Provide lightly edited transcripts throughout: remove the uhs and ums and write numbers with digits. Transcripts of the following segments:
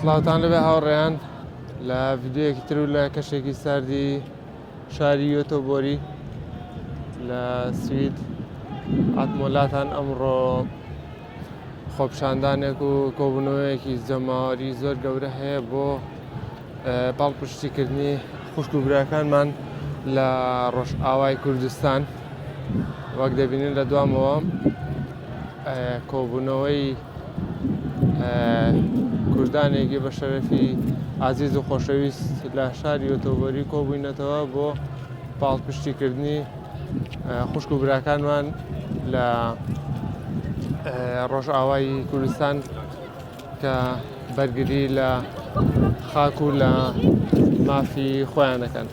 سڵاوتان لەبێ هاوڕێیان لە ڤیددیوەکی تر و لە کەشێکی ساردی شاری یۆتۆبۆری لە سوید ئاتمۆلاتان ئەمڕۆ خۆپشاندانێک و کۆبوونەوەیەکی جەماوەری زۆر گەورە هەیە بۆ پاڵپشتیکردنی خوشک و براکانمان لە ڕۆژئاوای کوردستان وەک دەبینن لە دوامەوە کۆبوونەوەی کوردانێکی بە شەرەفی ئازیز و خۆشەویست لە شاری ئۆتۆبۆری کۆبووینەتەوە بۆ پاڵپشتیکردنی خوشک و براکانمان لە ڕۆژئاوای کوردستان کە بەرگری لە خاک و لە مافی خۆیان دەکەن.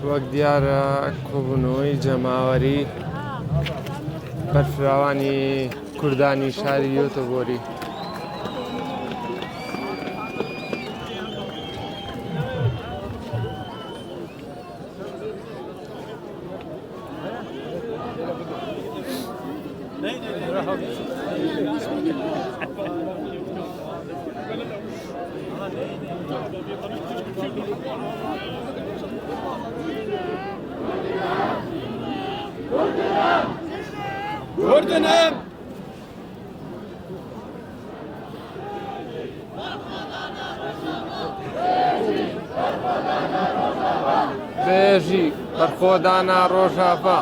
وەک دیارە کۆبوونەوەی جەماوەری بەرفراوانی کوردانی شاری یۆتۆبۆری. کوردنم بێژی بەرخۆدانە ڕۆژاڤا.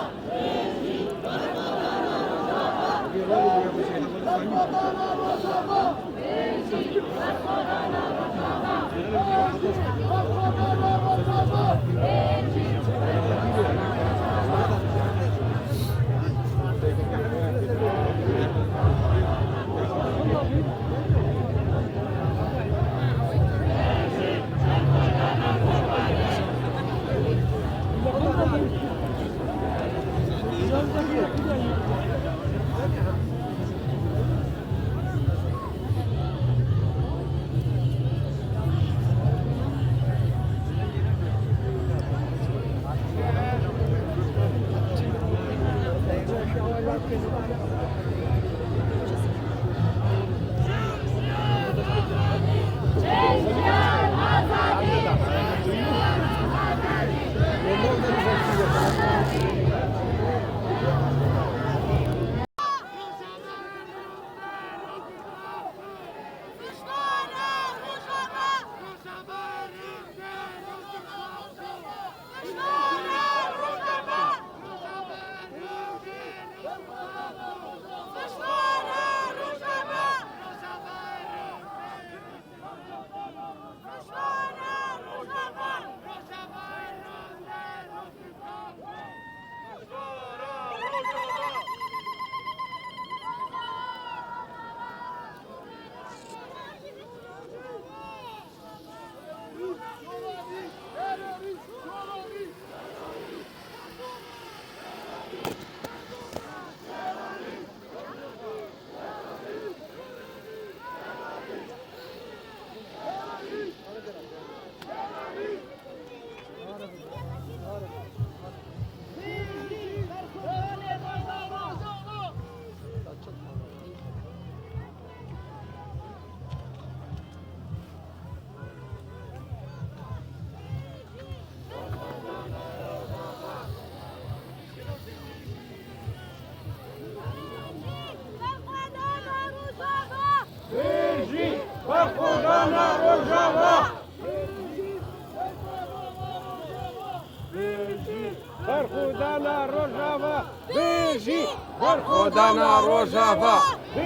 بەرخۆدانە ڕۆژاڤا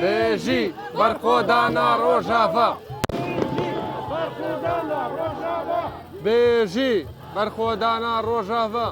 بێژی بەرخۆدانە ڕۆژاڤا بێژی بەرخۆدانە ڕۆژاڤا.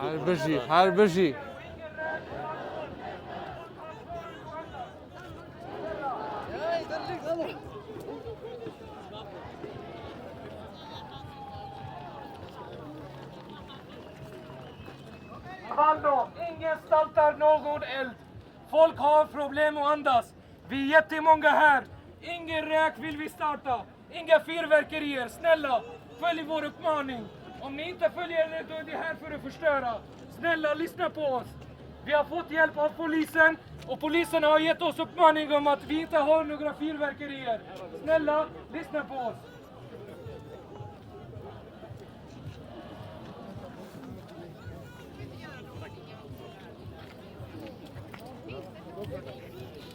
هەر بژی هەر بژی. Valdo, ingen startar någon eld. Folk har problem att andas. Vi är jättemånga här. Ingen rök vill vi starta. Inga fyrverkerier. Snälla, följ vår uppmaning. Om ni inte följer det, då är det här för att förstöra. Snälla, lyssna på oss. Vi har fått hjälp av polisen och polisen har gett oss uppmaning om att vi inte har några fyrverkerier. Snälla, lyssna på oss.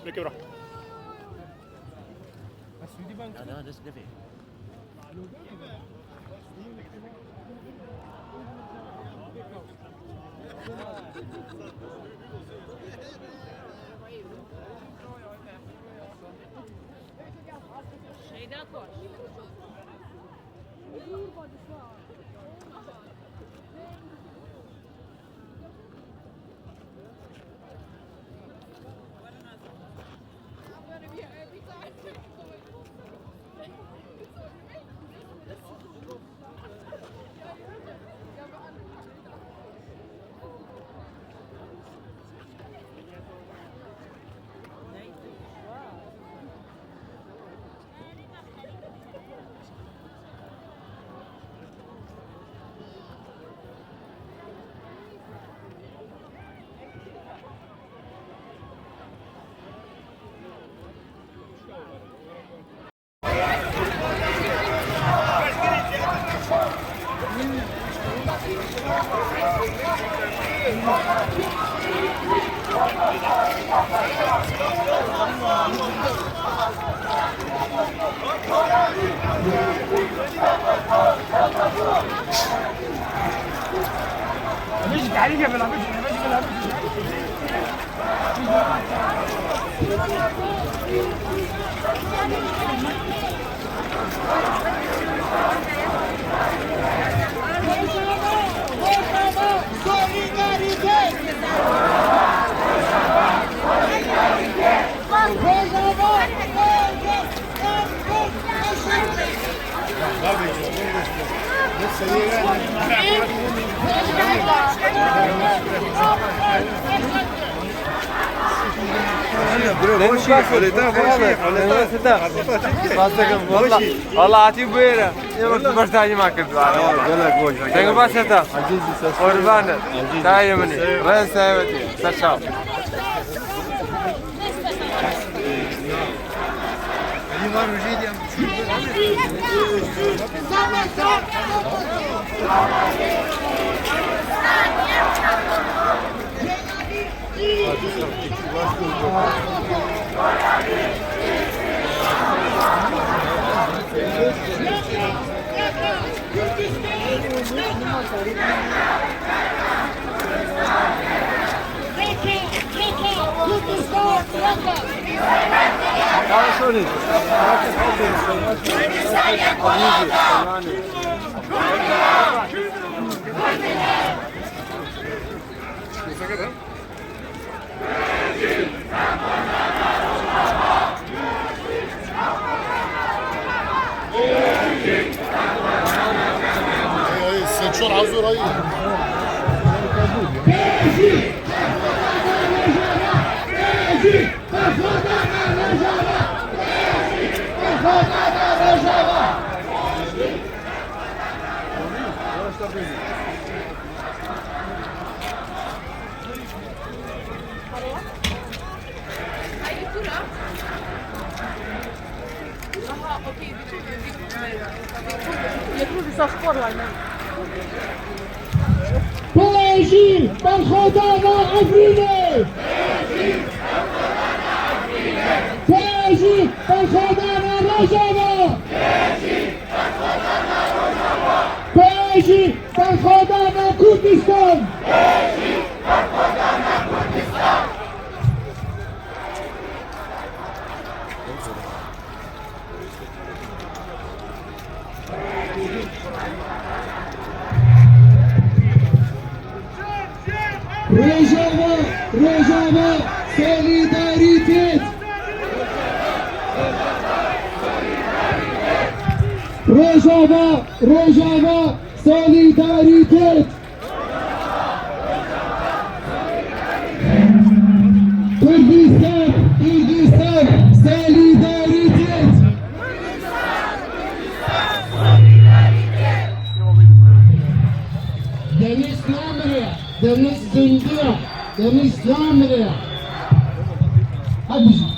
Mycket bra. وەڵا هاتی بوێرە ئێمە بەشداریمان کردووە دەنگ باشێتە قوربانت تای منی ڕێز تایبەتی سەرچاو. سنشور عزور اي بژی بەرخۆدانا عەفرینێ بژی بەرخۆدانا ڕۆژاوا بژی بەرخۆدانا کوردستان. Rojava Solidaritet! Rojava, Rojava Solidaritet! Kurdistan, Kurdistan Solidaritet! Deniz namire, Deniz zindire, Deniz namire. Hadi.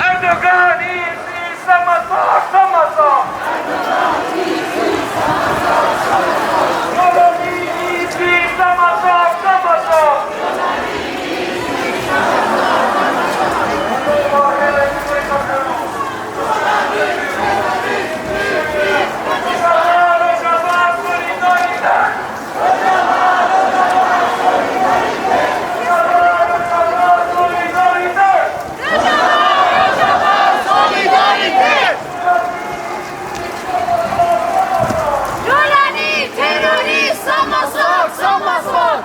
Erdogan ici, samma sak, samma sak! Jolani ici, samma sak, samma sak! Jolani terörist sama sak sama sak.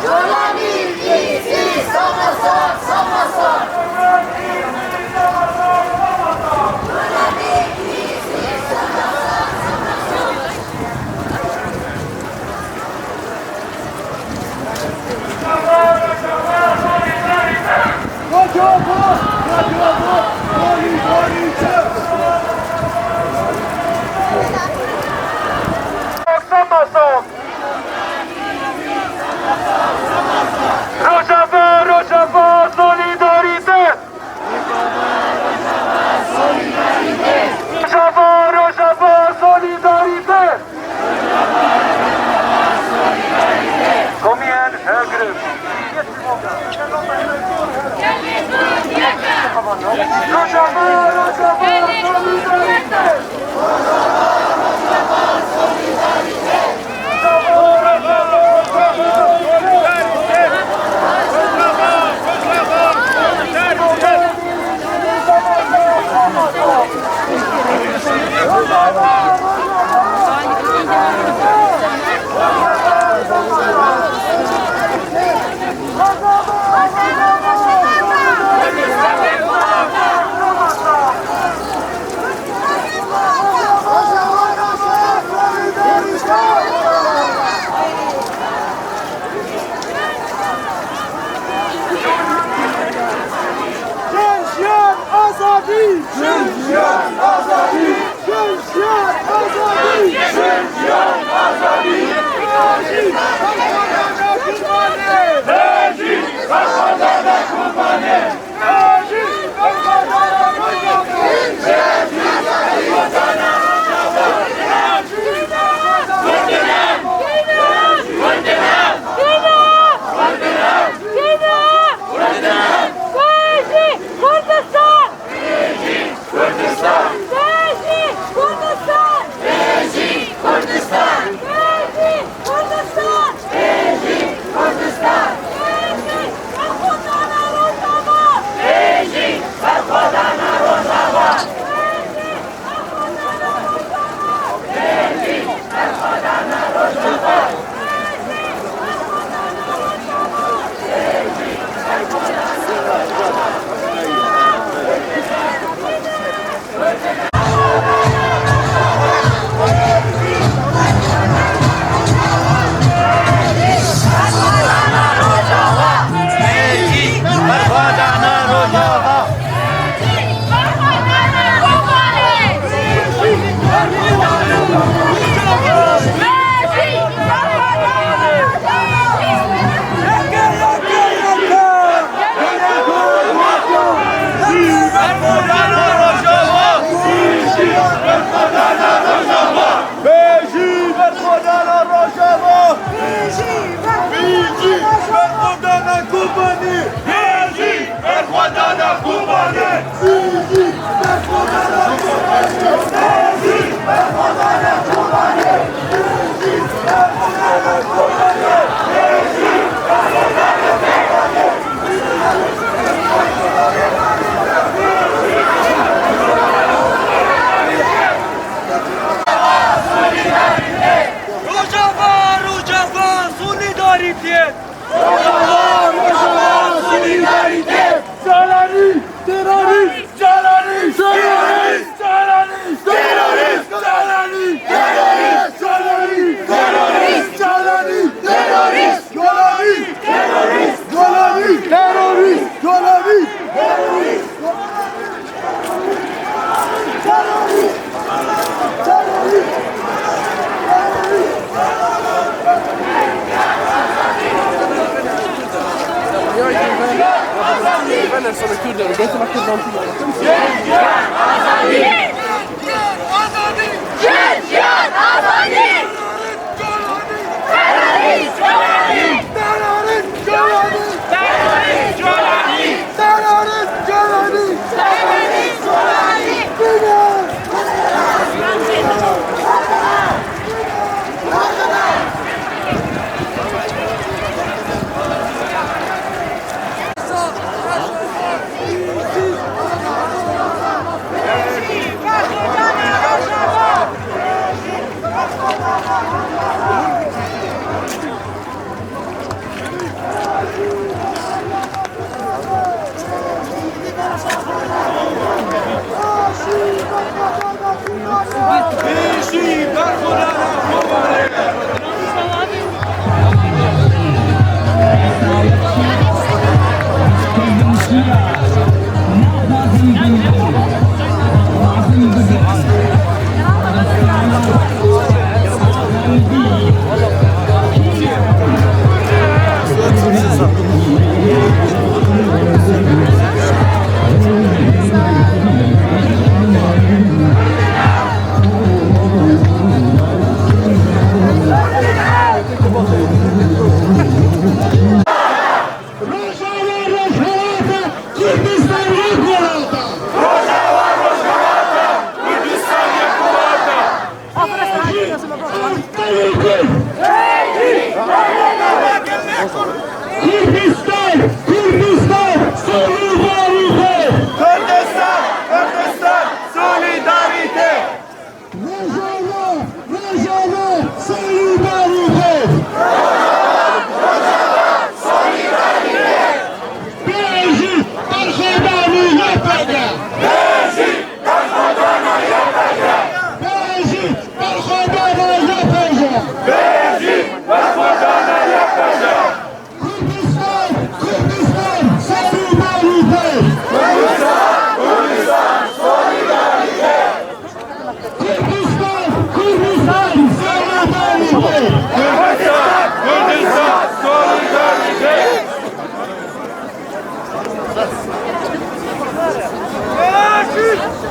Jolani ici sama sak sama sak. Samma sak! Rojava, Rojava, solidaritet!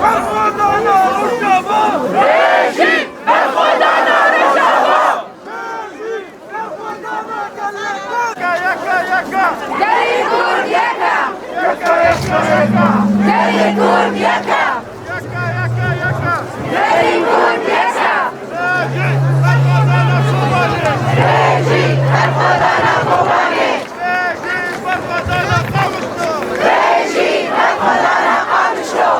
بەرخۆدانا ڕۆژاڤا! بژی بەرخۆدانا ڕۆژاڤا! بژی بەرخۆدانا گەلێ کورد! یەکە یەکە! گەلی کورد یەکە! یەکە یەکە یەکە! گەلی کورد یەکە! یەکە یەکە یەکە! گەلی کورد یەکە! بژی بەرخۆدانا کۆبانێ! بژی بەرخۆدانا کۆبانێ! بژی بەرخۆدانا قامیشلۆ! بژی بەرخۆدانا قامیشلۆ!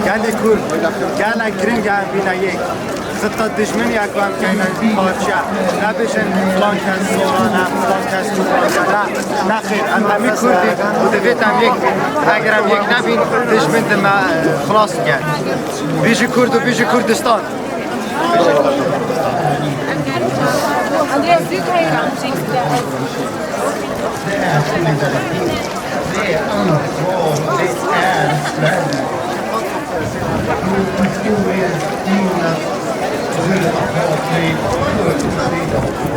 گەلی کورد گەلێک گرنگە ئەم بینە یەک خطە دژمن یەکوان بکەینە پارچە نەبێژن فلان کەس سۆرانە فلان کەس تورانە نا نەخێر ئەم هەمی کوردین و دەبێت ئەم یەک بین ئەگەر ئەم یەک نەبین دژمن دمە خلاص بکەن بیژی کورد و بیژی کوردستان. Andreas, du kan ju ansikte. Det är solidaritet. Det är ansvar. Det är Sverige. Historien Jonas Röda Patrik Sjögren.